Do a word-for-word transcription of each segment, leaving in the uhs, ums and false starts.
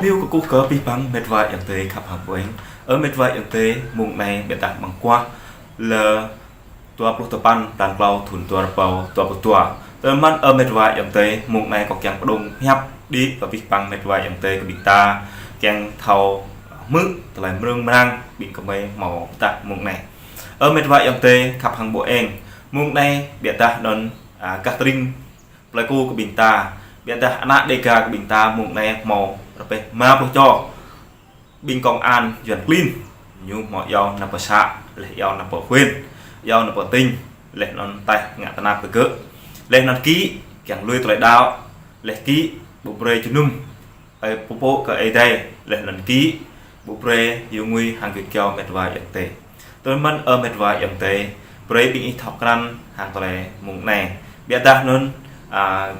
Ƀiă kơkuh kơ abih bang met wa ayŏng adơi khăp hăng ƀu eng. Ơ met wa ayŏng adơi, mông anai ƀiădah mơguah lơ dua pluh tơpăn, blan klâo, thun dua rơbâo dua pluh dua. Tơl anŭn mơ̆n ơ met wa ayŏng adơi, mông anai kâo kiăng pơdŏng hiăp đĭ kơ abih bang met wa ayŏng adơi kơ ƀing ta kiăng thâo hmư̆ tơlơi mrơ̆ng mrang ƀing gơmơi hmâo ƀiădah mông anai. Ơ met wa ayŏng adơi khăp hăng ƀu eng, mông anai ƀiădah anŭn, a, gah tơring Pleiku kơ ƀing ta, ƀiădah ană Dêga kơ ƀing ta mông anai hmâo rơbêh rơma pluh čô ƀing công an Yuan klin, ñu hmâo iâu nao pơ să, laih iâu nao pơ huyện, iâu nao pơ tỉnh, laih anŭn taih ngă tơnap kơ gơ̆. Laih anŭn kĭ kiăng lui tơlơi đaŏ, laih kĭ ƀu brơi jơnum ơi pơpŭ kơ Ơi Adai, laih anŭn kĭ ƀu brơi hyu ngui hăng gơ̆ kiaŏ met wa ayŏng adơi. Tơl anŭn mơ̆n ơ met wa ayŏng adơi, brơi ƀing ih thâo krăn hăng tơlơi mông anai. Ƀiădah anŭn, a,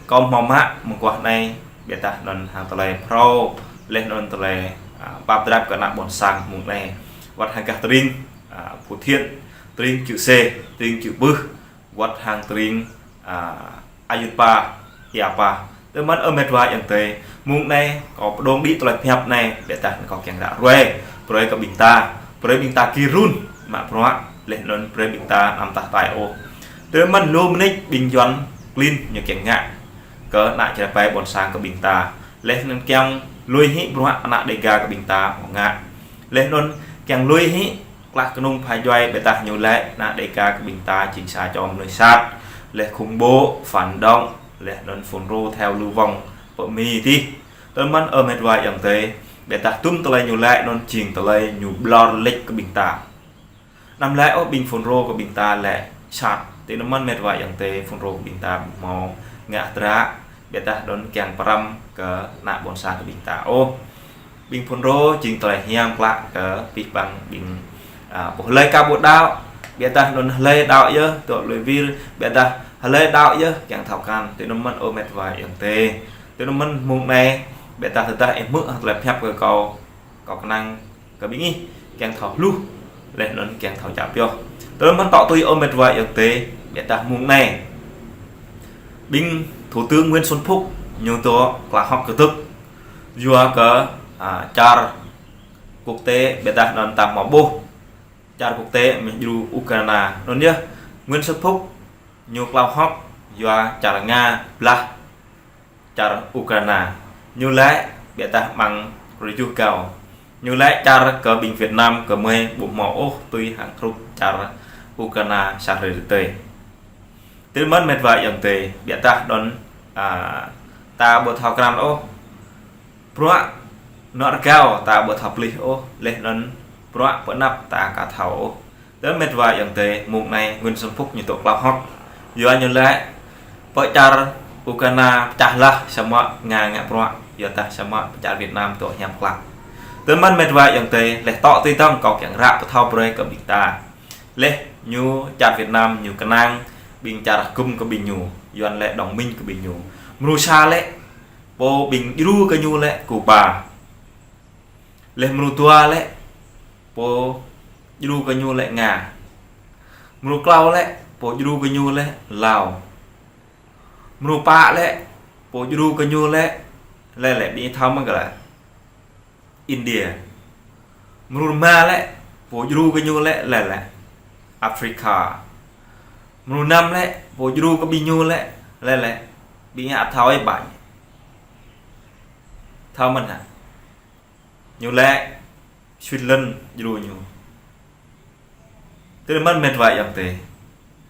kâo hmâo mă mơguah anai, ƀiădah anŭn hăng tơlơi phrâo, laih anŭn tơlơi, a, pap drap kơ ană ƀôn sang mông anai. Wơ̆t hăng gah tơring, a, Phú Thiện, tơring Čư̆ Sê, tơring Čư̆ Pưh, wơ̆t hăng tơring, a, Ayun Pa, Ia Pa. Tơl anŭn mơ̆n ơ met wa ayŏng adơi, mông anai kâo pơdŏng đĭ tơlơi pơhiăp anai, ƀiădah anŭn kâo kiăng ră ruai brơi kơ ƀing ta, brơi ƀing ta gir run mă bruă, laih anŭn brơi ƀing ta anăm tah tai ôh. Tơl anŭn mơ̆n lu mơnit ƀing Yuan klin ñu kiăng ngă kơ ană čơđai ƀôn sang kơ ƀing ta, laih anŭn kiăng lui hĭ bruă ană Dêga kơ ƀing ta hmâo ngă, laih anŭn kiăng lui hĭ klah kơnung pha djuai, ƀiădah ñu laĭ ană Dêga kơ ƀing ta jing sa čô mơnuih sat, laih khủng bố, phản động, laih anŭn FULRO theo lưu vong pơ Mi tih. Tơl anŭn mơ̆n ơ met wa ayŏng adơi, ƀiădah tum tơlơi ñu laĭ anŭn jing tơlơi ñu ƀlŏr lĕč kơ ƀing ta. Anăm laĭ ôh ƀing FULRO kơ ƀing ta lĕ sat. Tơl anŭn mơ̆n met wa ayŏng adơi, FULRO kơ ƀing ta ƀu hmâo ngă hơdră, ƀiădah anŭn kiăng pơrăm kơ ană ƀôn sang kơ ƀing ta ôh. Ƀing FULRO jing tơlơi hiam klă kơ abih bang ƀing, a, ƀu hlơi ka ƀu đaŏ, ƀiădah anŭn hlơi đaŏ yơh, tŏ lui wir, ƀiădah hlơi đaŏ yơh kiăng thâo krăn. Tơl anŭn mơ̆n ơ met wa ayŏng adơi. Tơl anŭn mơ̆n mông anai, ƀiădah tơdah ih hmư̆ hăng tơlơi pơhiăp kơ kâo, kâo kơnang kơ ƀing ih kiăng thâo hluh, laih anŭn kiăng thâo čă pioh. Tơl anŭn mơ̆n tŏ tui ơ met wa ayŏng adơi, ƀiădah mông anai ƀing Thủ tướng Nguyễn Xuân Phúc ñu dŏ klao hơ̆k kơdơ̆k yua kơ, a, čar quốc tế, ƀiădah anŭn ta hmâo ƀuh čar quốc tế mơ̆ng djru Ukraina. Anŭn yơh, Nguyễn Xuân Phúc ñu klao hơ̆k yua čar Nga blah čar Ukraina. Ñu laĭ ƀiădah amăng rơjuh gao, ñu laĭ čar kơ ƀing Việt Nam gơmơi ƀu hmâo ôh tui hăng hrup čar Ukraina sa hrơi tơdơi. Tơl anŭn mơ̆n met wa ayŏng adơi, ƀiădah anŭn, a, ta ƀu thâo krăn ôh. Bruă nao rơgao ta ƀu thâo plih ôh, laih anŭn bruă pơ anăp ta ka thâo ôh. Tơl anŭn met wa ayŏng adơi, mông anai Nguyễn Xuân Phúc ñu dŏ klao hơ̆k. Yua ñu laĭ pơ čar Ukraina pơčah lah, samơ̆ Nga ngă bruă, yua dah samơ̆ pơ čar Việt Nam dŏ hiam klă. Tơl anŭn mơ̆n met wa ayŏng adơi, laih tŏ tui tơ̆ng kâo kiăng ră pơthâo brơi kơ ƀing ta. Laih ñu čar Việt Nam ñu kơnang ƀing čar hơgŭm kơ ƀing ñu, Yuan lĕ đồng minh kơ ƀing ñu. Mrô sa lĕ pô ƀing djru kơ ñu lĕ Cuba. Laih mrô dua lĕ pô djru kơ ñu lĕ Nga. Mrô klâo lĕ pô djru kơ ñu lĕ Lào. Mrô pă lĕ pô djru kơ ñu lĕ, lĕ lĕ ƀing thâo mơ̆n kơ lĕ India. Mrô rơma lĕ pô djru kơ ñu lĕ, lĕ lĕ Africa. Mrô năm lĕ pô djru kơ ƀing ñu lĕ, lĕ lĕ ƀing ăt thâo ih ƀañ. Thâo mơ̆n hă? Ñu lĕ Switzerland djru ñu. Tơl anŭn mơ̆n met wa ayŏng adơi.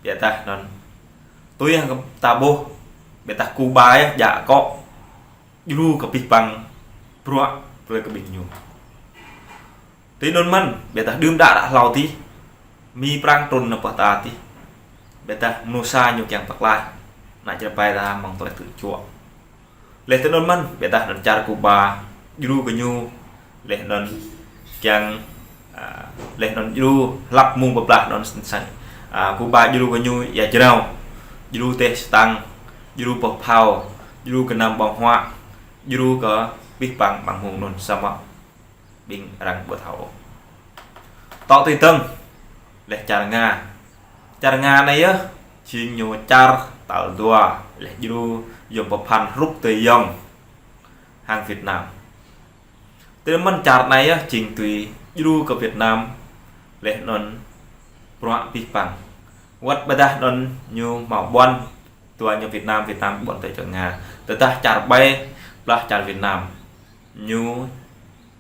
Ƀiădah anŭn tui hăng ta ƀuh, ƀiădah Cuba yơh djă akŏ djru kơ abih bang bruă brơi kơ ƀing ñu. Tui anŭn mơ̆n, ƀiădah đưm đă ră hlâo tih, Mi Prăng trŭn nao pơ ta tih, ƀiădah mơnuih sa ñu kiăng pơklaih ană čơđai ta mơ̆ng tơlơi tŭ čuă. Laih tui anŭn mơ̆n, ƀiădah anŭn čar Cuba djru kơ ñu, laih anŭn kiăng, a, laih anŭn djru hlăp mơ̆ng pơblah anŭn sang, a, Cuba djru kơ ñu ia jrao, djru teh stang, djru boh phao, djru gơnam ƀơ̆ng huă, djru kơ abih bang ƀang mơ̆ng anŭn samơ̆ ƀing arăng ƀu thâo. Tŏ tui tơ̆ng laih čar Nga. Čar Nga anai yơh, jing ñu čar tal dua, laih djru yom pơphan hrup tui yong hăng Việt Nam. Tơdơi mơ̆n čar anai yơh jing tui djru kơ Việt Nam, laih anŭn bruă pih păng. Wơ̆t ƀôdah anŭn ñu hmâo ƀuăn, dua ñu Việt Nam, Việt Nam ƀuăn tui čar Nga. Tơdah čar ƀai blah čar Việt Nam, ñu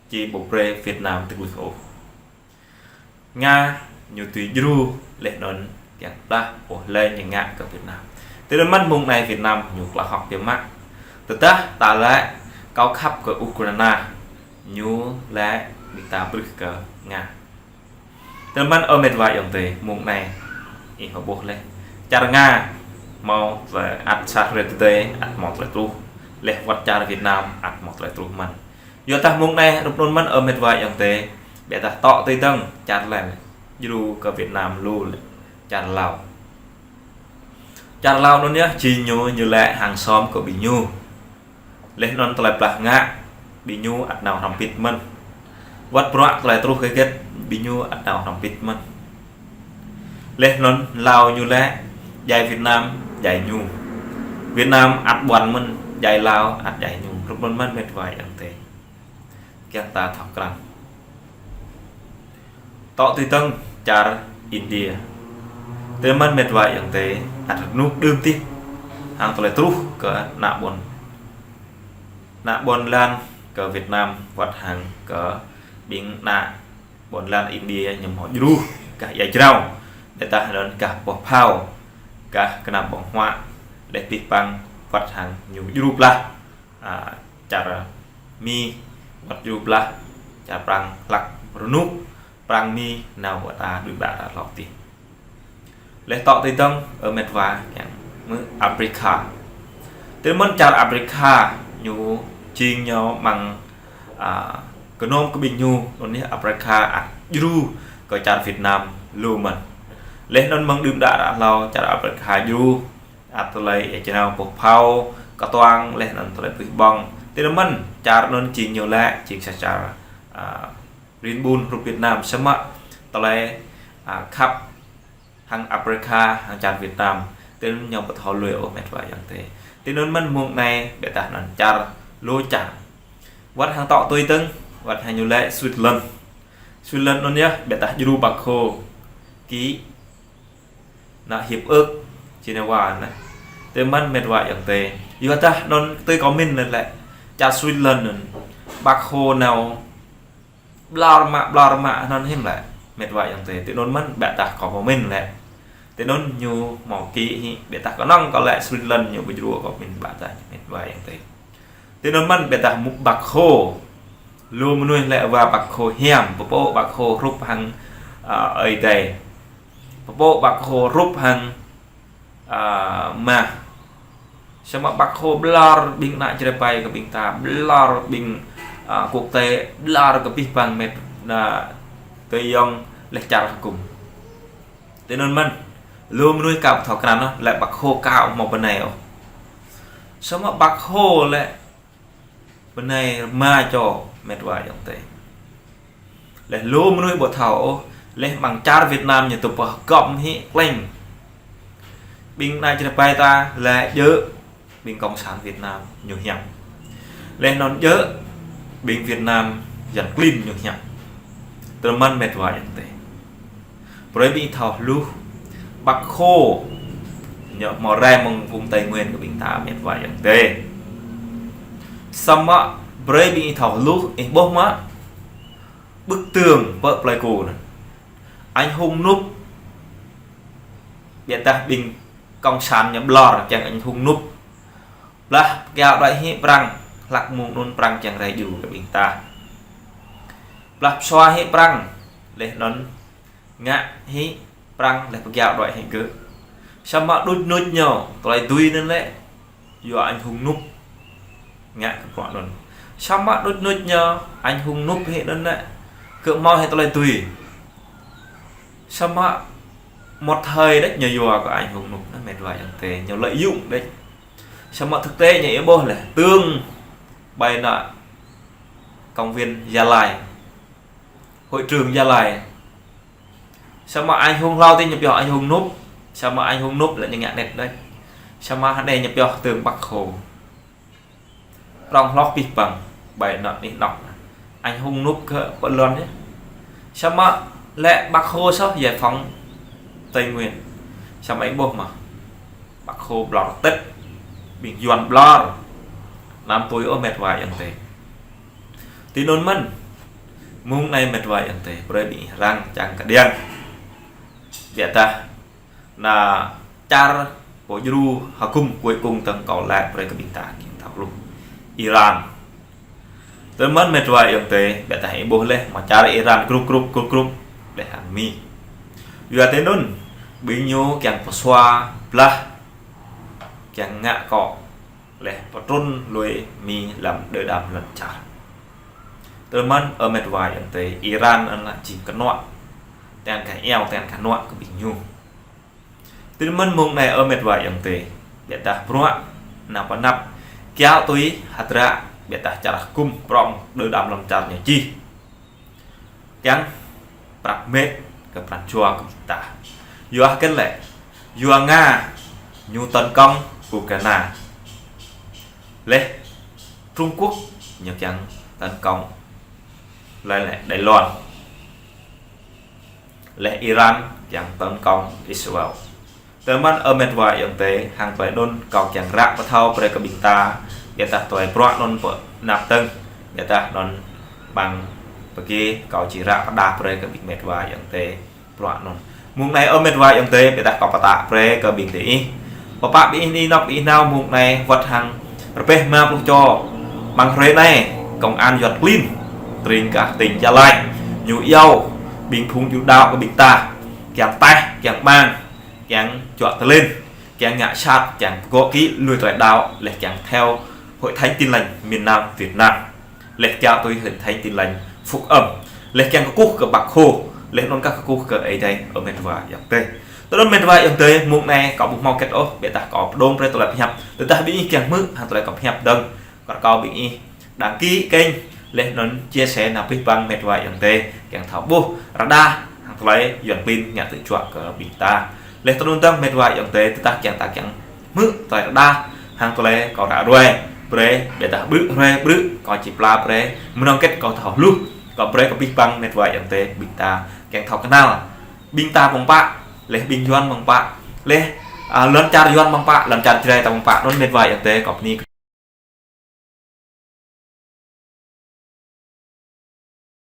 či ƀu brơi Việt Nam tơgŭ ôh. Nga ñu tui djru laih anŭn kiăng blah ƀuh lĕ ñu ngă kơ Việt Nam. Tơdơi mơ̆n mông anai Việt Nam ñu klă hŏk biă mă. Tơdah ta lĕ kâo khăp kơ Ukraina, ñu lĕ ƀing ta brưh kơ Nga. Tơdơi mơ̆n ơ met wa ayŏng adơi, mông anai ih hơƀuh lĕ. Čar Nga hmâo tơlơi ăt sah rĕt tơdơi, ăt hmâo tơlơi truh. Laih wơ̆t čar Việt Nam ăt hmâo tơlơi truh mơ̆n. Yua dah mông anai rup anŭn mơ̆n ơ met wa ayŏng adơi, ƀôdah tŏ tui dơ̆ng čar lĕ djru kơ Việt Nam lu lĕ čar Lao. Čar Lao anŭn yơh jing ñu, ñu lĕ hàng xóm kơ ƀing ñu. Laih anŭn tơlơi blah ngă, ƀing ñu ăt nao hrŏm hơbĭt mơ̆n. Wơ̆t bruă tơlơi truh hơget, ƀing ñu ăt nao hrŏm hơbĭt mơ̆n. Laih anŭn Lao ñu lĕ djai Việt Nam, djai ñu. Việt Nam ăt ƀuăn mơ̆n, djai Lao, ăt djai ñu. Rup anŭn mơ̆n met wa ayŏng adơi. Kiăng ta thâo krăn. Tŏ tui dơ̆ng čar India. Tơdơi mơ̆n met wa ayŏng adơi, ăt rơnŭk đưm tih hăng tơlơi truh kơ ană ƀôn, ană ƀôn lan kơ Việt Nam wơ̆t hăng kơ ƀing ană ƀôn lan India ñu hmâo djru gah ia jrao. Ƀôdah anŭn gah boh phao, gah kơnăm ƀơ̆ng huă, laih pih păng wơ̆t hăng ñu djru blah, a, čar Mi wơ̆t djru blah čar Prăng hlăk rơnŭk Prăng Mi nao wơ̆t ta đưm đă ta hlâo tih. Laih tŏ tui dơ̆ng ơ met wa kiăng mơ̆ Afrika. Tơdơi mơ̆n čar Afrika ñu jing ñu mơ̆ng, a, kơnơ̆ng kơ ƀing ñu, anŭn yơh Afrika ăt djru kơ čar Việt Nam lu mơ̆n. Laih anŭn mơ̆ng đưm đă ta hlâo čar Afrika djru ăt tơlơi ia jrao boh phao, kơtuang laih anŭn tơlơi pih ƀơ̆ng. Tơdơi mơ̆n čar anŭn jing ñu lĕ jing sa čar, a, rin ƀun hrup Việt Nam, samơ̆ tơlơi, a, khăp hăng Afrika, hăng čar Việt Nam. Tơdơi anŭn ñu ƀu thâo lui ôh met wa ayŏng adơi. Tơdơi anŭn mơ̆n mông anai ƀôdah anŭn čar lu čar. Wơ̆t hăng tŏ tui dơ̆ng, wơ̆t hăng ñu lĕ Switzerland. Switzerland anŭn yơh ƀôdah djru Bác Hồ ký anŭn hiệp ước Geneva anŭn. Tơdơi mơ̆n met wa ayŏng adơi. Yua dah anŭn tui kâo min lĕ, čar Switzerland anŭn Bác Hồ nao ƀlŏr mă, ƀlŏr mă anŭn hiư̆m lĕ met wa ayŏng adơi. Tơdơi anŭn mơ̆n ƀôdah kâo min lĕ. Tơdơi anŭn ñu hmâo ký hĭ, ƀôdah kơnơ̆ng kâo lĕ Switzerland ñu ƀu djru kâo min ƀôdah met wa ayŏng adơi. Tơdơi anŭn mơ̆n ƀôdah mŭk Bác Hồ. Lu mơnuih lĕ wa Bác Hồ hiam, pơpŭ Bác Hồ hrup hăng, a, Ơi Adai. Pơpŭ Bác Hồ hrup hăng, a, mah. Samơ̆ Bác Hồ ƀlŏr ƀing ană Jrai ƀai kơ ƀing ta, ƀlŏr ƀing, a, quốc tế, ƀlŏr kơ pih păng met, ană tơyŏng laih čar hơkŭm. Tơdơi anŭn mơ̆n, lu mơnuih ka ƀu thâo krăn ôh, lĕ Bác Hồ ka ƀu hmâo bơnai ôh. Samơ̆ Bác Hồ lĕ bơnai rơma čô met wa ayŏng adơi. Laih lu mơnuih ƀu thâo ôh, laih mơ̆ng čar Việt Nam ñu tơpă gŏm hĭ kleng. Ƀing ană Jrai ƀai ta lĕ djơ̆ ƀing Cộng sản Việt Nam ñu hiam. Laih anŭn djơ̆ ƀing Việt Nam Dân Klin ñu hiam. Tơdơi mơ̆n met wa ayŏng adơi. Brơi ƀing ih thâo hluh, Bác Hồ ñu hmâo rai mơ̆ng vùng Tây Nguyên kơ ƀing ta met wa ayŏng adơi. Samơ̆ brơi ƀing ih thâo hluh, ih ƀuh mơ̆ bức tường pơ Pleiku anŭn. Anh hùng Núp, ƀôdah ƀing Cộng sản ñu ƀlŏr kiăng anh hùng Núp. Blah pơkiaŏ đuaĭ hĭ Prăng, hlăk mông anŭn Prăng kiăng rai djru kơ ƀing ta. Blah pơsua hĭ Prăng, laih anŭn ngă hĭ Prăng laih pơkiaŏ đuaĭ hĭ gơ̆. Samơ̆ đuč nuč ñu, tơlơi dưi anŭn lĕ yua anh hùng Núp ngă kơ bruă anŭn. Samơ̆ đuč nuč ñu, anh hùng Núp hĭ anŭn lĕ gơ̆ hmâo hĭ tơlơi dưi. Samơ̆ một thời đĕč ñu yua kơ anh hùng Núp anŭn met wa ayŏng adơi, ñu lợi dụng đĕč. Samơ̆ thực tế ñu ih ƀuh lĕ, tơ̆ng ƀai anŭn công viên Gia Lai, hội trường Gia Lai. Samơ̆ anh hùng hlâo tih ñu pioh anh hùng Núp. Samơ̆ anh hùng Núp lĕ ñu ngă anet đĕč. Samơ̆ hơnai ñu pioh tơ̆ng Bác Hồ. Prŏng hloh pih păng, ƀai anŭn anih anŏ. Anh hùng nộp kơ pơ lŏn yơh. Samơ̆ lĕ Bác Hồ soh giải phóng Tây Nguyên. Samơ̆ ih ƀuh mơ̆, Bác Hồ ƀlŏr tĕt, ƀing Yuan ƀlŏr. Anăm tui ôh met wa ayŏng adơi. Tui anŭn mơ̆n, mông anai met wa ayŏng adơi, brơi ƀing ih răng čang kơđiăng. Biă dah anŭn čar pô djru hơgŭm cuối cùng tơ̆ng kâo lĕ brơi kơ ƀing ta kiăng thâo lu. Iran. Tui anŭn mơ̆n met wa ayŏng adơi, biă dah ih ƀuh lĕ, mơ̆ čar Iran grup, grup, grup, grup, lĕ hăng Mi. Yua tui anŭn, ƀing ñu kiăng pơsua blah, kiăng ngă kơ lĕ pơtrŭn lui Mi lăm đơ đam lŏn čar. Tui anŭn mơ̆n ơ met wa ayŏng adơi, Iran anŭn lĕ jing kơnuă, tơ̆ng kơ iâu, tơ̆ng kơ kơnuă kơ ƀing ñu. Tui anŭn mơ̆n mông anai ơ met wa ayŏng adơi, biă dah bruă anăp anăp kiaŏ tui hơdră, biă dah čar hơgŭm prŏng đơ đam lŏn čar ñu čih. Kiăng prăp met kơ pran jua kơ ƀing ta. Yua hơget lĕ, yua Nga ñu tấn công Ukraine. Lĕ Trung Quốc ñu kiăng tấn công lĕ, lĕ Đài Loan. Lĕ Iran kiăng tấn công Israel. Tui anŭn mơ̆n ơ met wa ayŏng adơi, hăng tơlơi anŭn kâo kiăng ră pơthâo brơi kơ ƀing ta, biă dah tơlơi bruă anŭn pơ anăp tơ̆ng, biă dah anŭn ƀăng pơgi kâo či ră pơdah brơi kơ ƀing met wa ayŏng adơi bruă anŭn. Mông anai ơ met wa ayŏng adơi, biă dah kâo pơtă brơi kơ ƀing ta ih. Pơpă ƀing ih nao, ƀing ih nao mông anai wơ̆t hăng rơbeh rơma pluh čô. Mơ̆ng hrơi anai, công an Yuan klin, tring kah tỉnh Gia Lai, ñu iâu ƀing phung djru đaŏ kơ ƀing ta kiăng taih, kiăng ƀang, kiăng juă tơlơi, kiăng ngă sat, kiăng pơgŏ kĭ lui tơlơi đaŏ, lĕ kiăng theo Hội thánh Tin lành miền Nam Việt Nam. Lĕ kiaŏ tui Hội thánh Tin lành Phúc âm. Lĕ kiăng kơkuh kơ Bác Hồ, lĕ anŭn kah kơkuh kơ Ơi Adai ơ met wa ayŏng adơi. Tui anŭn met wa ayŏng adơi, mông anai kâo ƀu hmâo hơget ôh, biă dah kâo pơdŏng brơi tơlơi pơhiăp. Tơdah ƀing ih kiăng hmư̆ hăng tơlơi kâo pơhiăp dơ̆ng, kâo rơkâo ƀing ih đăng ký kênh, lĕ anŭn chia sẻ nao pơpŭ ƀing met wa ayŏng adơi kiăng thâo ƀuh rơđah hăng tơlơi Yuan klin ngă tơjuă kơ ƀing ta. Lĕ tui anŭn dơ̆ng met wa ayŏng adơi, tơdah kiăng ta kiăng hmư̆ tơlơi rơđah hăng tơlơi kâo ră ruai brơi, biă dah ƀrư̆ ruai ƀrư̆ kâo či pla brơi, mơnơ̆ng hơget kâo thâo hluh, kâo brơi kơ pơpŭ ƀing met wa ayŏng adơi ƀing ta kiăng thâo kơnăl. Ƀing ta mơ̆ng pă, lĕ ƀing Yuan mơ̆ng pă, lĕ, a, lŏn čar Yuan mơ̆ng pă, lŏn čar Jrai ta mơ̆ng pă, anŭn met wa ayŏng adơi kâo bơni